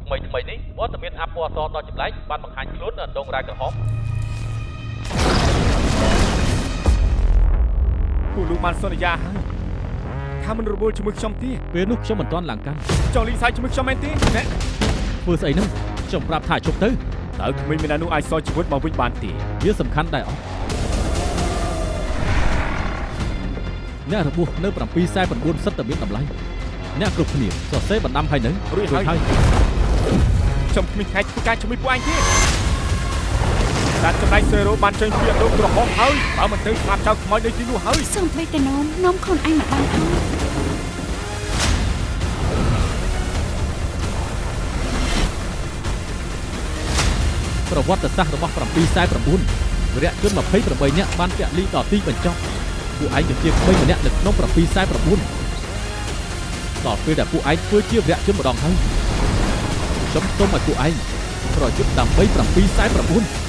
ថ្មីថ្មីនេះវត្តមានអាប់ពណ៌អសដ៏ចម្លែកបានបង្ហាញខ្លួននៅអណ្ដូងរ៉ែក្រហម ពួកលោកបានសន្យាហើយថាមិនរវល់ជាមួយខ្ញុំទេ ពេលនោះខ្ញុំមិនទាន់ឡើងកាន់ ចង់លីងសាយជាមួយខ្ញុំមែនទេណែ ធ្វើស្អីហ្នឹងខ្ញុំប្រាប់ថាជប់ទៅ តើក្មេងម្នាក់នោះអាចសល់ជីវិតមកវិញបានទេ វាសំខាន់ដែរអត់អ្នករបួសនៅ749សិតតែមានតម្លៃអ្នកគ្រប់គ្នាសរសេរបណ្ដាំហើយនៅ រួចហើយខ្ញុំគ្មានថ្ងៃធ្វើការជាមួយពួកឯងទេតែចំណែកសេរ៉ូបានចេញពីអណ្ដូងក្រហមហើយបើមិនទៅស្លាប់ចោលខ្មោចនៅទីនោះហើយ សូម្បីតែនំនំខ្លួនឯងមិនបានផង ប្រវត្តិសាស្ត្ររបស់749វីរៈជន28នាក់បានពលីដល់ទីបញ្ចប់ពួកឯងគឺជាក្មេងម្នាក់នៅក្នុង749ដល់ពេលដែលពួកឯងធ្វើជាវីរៈជនម្ដងហើយខ្ញុំសូមឲ្យពួកឯងប្រយុទ្ធដើម្បី749។